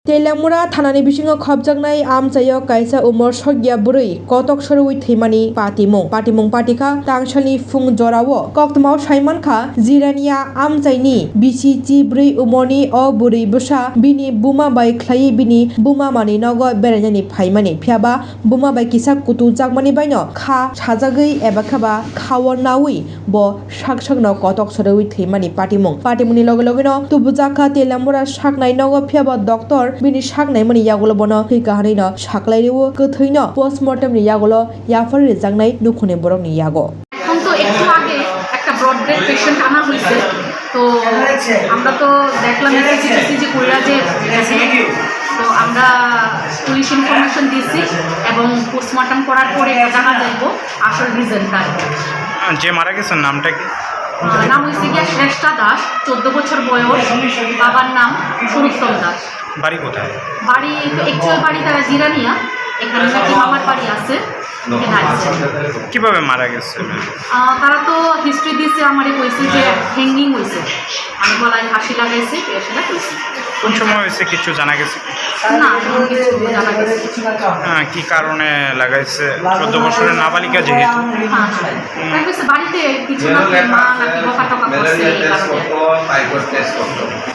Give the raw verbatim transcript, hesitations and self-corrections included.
Teliamura thanani bisingo khopjaknai amchaio kaisa umor sokya bwrwi kotok sorowi thwimani patimung. Patimung patikha tangsalni phung jorao. Koktwmao saimankha, Jirania amchaini bisi chibrwi umorni o bwrwi bwsa bini buma bai khlaiwi bini buma manwi nogo berainani phaimani. Phiyaba buma bai kisa kutujakmani baino kha sajagwi eba khaba khao naui bo sak sakno kotok sorowi thwimani patimung. Patimungni loge logeno tubujakha Teliamura saknai nogo, phiyaba doctor bini saknaimani yagulo bono thwi kahanino saklai rwo, kwthwino postmortemni yagulo yaphar rijaknai nukhungni borokni yago. এখন তো একটু আগে একটা broad death patient আনা হয়েছে। তো আমরা তো দেখলাম এসএসসি যে কইরা যে গেছে। তো আমরা পুলিশ ইনফরমেশন দিছি এবং পোস্টমর্টম করার পরে জানা যাইব আসল রিজনটা। যে মারা গেছেন নামটা কি? আহ, নাম হয়েছে গিয়া শ্রেষ্ঠা দাস, চোদ্দ বছর বয়স। বাবার নাম সরুত্তম দাস। বাড়ি কোথায়? বাড়ি তো অ্যাকচুয়াল বাড়ি তারা জিরানিয়া, এখানে নাকি মামার বাড়ি আছে, এখানে আসছে। কিভাবে মারা গেছে? আহ, তারা তো হিস্ট্রি দিছে, আমারে কইছে যে হ্যাঙ্গিং হইছে, আমি গলায় ফাঁসি লাগাইছে, এটা সেটা কইছে। কোন সময় হয়েছে কিছু জানা গেছে? না, এমন কিছু জানা গেছে না। আহ, কি কারণে লাগাইছে? চোদ্দ বছরের নাবালিকা যেহেতু। হ্যাঁ, হ্যাঁ। তাই কইছে বাড়িতে কিছু নাকি মা নাকি বকা টকা করছে, এই কারণে।